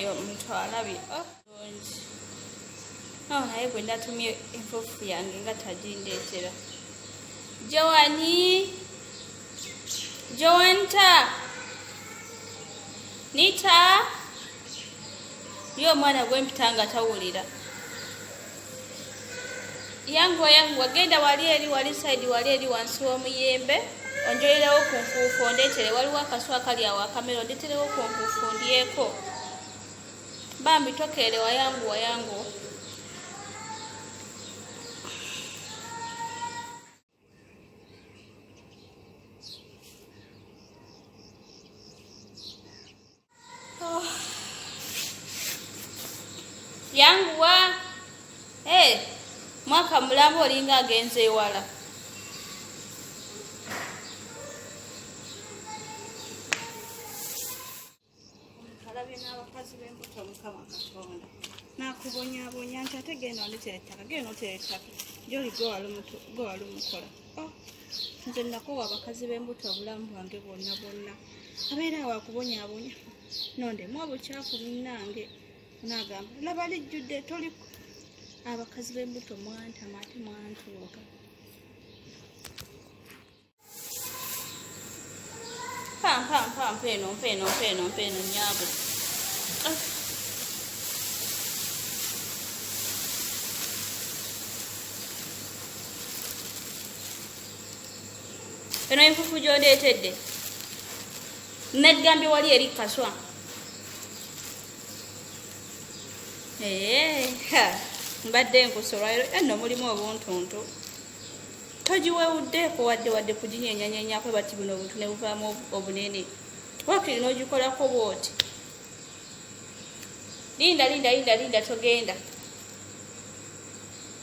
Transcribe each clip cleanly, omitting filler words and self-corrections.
Naye omuntu alabye oh, bulungi. Oh, naye bwe natumye enfuufu yange nga tagindeetera. Joani, Joanta, Nita, ye omwana gwe mpita nga tawulira. Yanguwa, yanguwa, genda wali eri, wali side wali eri wansi w'omuyembe, onjolerewo ku nfuufu ondeetere. Waliwo akasu akali awo akamera, ondeeterewo ku nfuufu ndyeko. Bambi tokeerewa, yanguwa, yanguwa. Oh. Yanguwa. Hey, mwaka mulamba olinga agenze ewala. Alabye n'abakazi b'embuto. Mukama Katonda nakubonyabonya nti ate genda ondetere ettaka, genda otere ettaka gyoli gwe wali umukola. Oh, nze nakowa abakazi b'embuto obulamu bwange bwonna bwonna. Abeera awo akubonyabonya nondemu obukyafu. Munnange nagamba laba lijjudde toli. Abakazi b'embuto mwantama ate mwantuuka. Mpa, mpa, mpa, mpa eno, mpa eno, mpa eno, mpa eno, nnyabo. Ah. Eno enfufu gy'ondeetedde neggambye wali eri kaswa. Ee, mbadde nkusa olwaliro enno mulimu obuntuntu. Togiwewuddeeko wadde wadde kuginyenyanyenyako bati buno obuntu ne buvaamu obunene. Wakiri n'ogikolako bwoti. Linda, linda, linda, linda, togenda.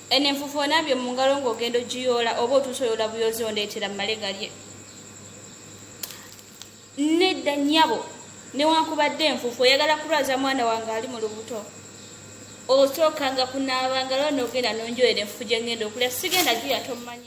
Eno enfufu onaabye mu ngalo ng'ogenda ogiyoola oba otuuse oyoola buyozi ondeetera mmale galye? Nedda nnyabo, newankubadde enfuufu oyagala kulwaza mwana wange ali mu lubuto. Osookanga kunaaba ngalo n'ogenda n'onjoyera enfufu gye ŋŋenda okulya. Sigenda girya, tommanyi.